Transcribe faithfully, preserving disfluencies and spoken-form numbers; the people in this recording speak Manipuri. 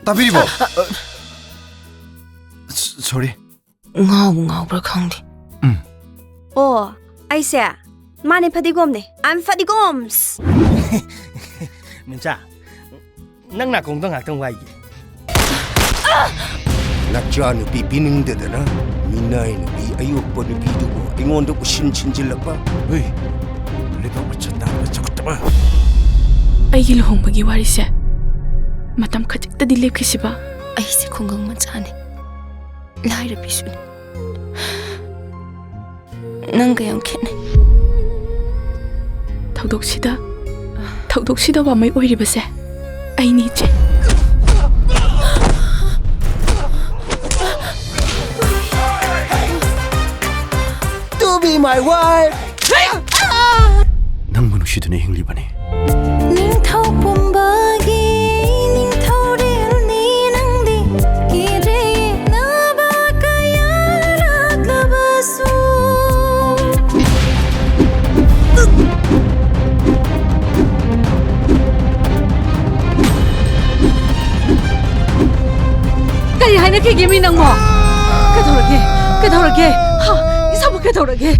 ꯇꯥꯕꯤꯔꯤꯕꯣ? ꯁꯣꯔꯤ꯫ ꯉꯥꯎꯕꯨ ꯉꯥꯎꯕ꯭ꯔꯥ ꯈꯪꯗꯦ꯫ ꯎꯝ꯫ ꯑꯣ, ꯑꯩꯁꯦ ꯃꯥꯅꯦ, ꯐꯗꯤꯒꯣꯝꯅꯦ꯫ I'm ꯐꯗꯤꯒꯣꯝꯁ꯫ ꯃꯤꯟꯆꯥ, ꯅꯪ ꯅꯥꯀꯣꯡꯗꯣ ꯉꯥꯛꯇꯪ ꯋꯥꯏꯒꯦ꯫ ꯅꯆꯥ ꯅꯨꯄꯤ ꯄꯤꯅꯤꯡꯗꯗꯅ ꯃꯤꯅꯥꯏ ꯅꯨꯄꯤ ꯑꯌꯣꯛꯄ ꯅꯨꯄꯤꯗꯨꯕꯨ ꯑꯩꯉꯣꯟꯗ ꯎꯁꯤꯟ ꯁꯤꯟꯖꯤꯜꯂꯛꯄ꯫ ꯍꯨꯏ, ꯂꯩꯕꯥꯛ ꯃꯆꯥ ꯇꯥꯡꯕ ꯆꯥꯎꯈꯠꯇꯕ꯫ ꯑꯩꯒꯤ ꯂꯨꯍꯣꯡꯕꯒꯤ ꯋꯥꯔꯤꯁꯦ ꯃꯇꯝ ꯈꯖꯤꯛꯇꯗꯤ ꯂꯦꯞꯈꯤꯁꯤꯕ꯫ ꯑꯩꯁꯦ ꯈꯨꯡꯒꯪ ꯃꯆꯥꯅꯦ, ꯂꯥꯏꯔꯕꯤꯁꯨꯅꯦ꯫ ꯅꯪꯒ ꯌꯥꯝ ꯈꯦꯠꯅꯩ꯫ ꯊꯧꯗꯣꯛꯁꯤꯗ, ꯊꯧꯗꯣꯛꯁꯤꯗ ꯋꯥꯃꯩ ꯑꯣꯏꯔꯤꯕꯁꯦ ꯑꯩꯅꯤ, ꯏꯆꯦ꯫ To be my wife. ꯅꯪꯕꯨ ꯅꯨꯡꯁꯤꯗꯨꯅ ꯍꯤꯡꯂꯤꯕꯅꯤ꯫ ꯅꯤꯡꯊꯧ ꯄꯨꯝꯕꯒꯤ ꯅꯤꯡꯊꯧꯔꯦꯜꯅꯤ ꯅꯪꯗꯤ, ꯀꯤꯗ꯭ꯔꯦ ꯌꯦꯛꯅꯕ ꯀꯌꯥꯔꯛꯂꯕꯁꯨ꯫ ꯀꯔꯤ ꯍꯥꯏꯅꯈꯤꯒꯦ ꯃꯤ ꯅꯪꯕꯣ? ꯀꯩꯗꯧꯔꯒꯦ? ꯀꯩꯗꯧꯔꯒꯦ? ꯍꯥ? ꯏꯁꯥꯕꯨ ꯀꯩꯗꯧꯔꯒꯦ?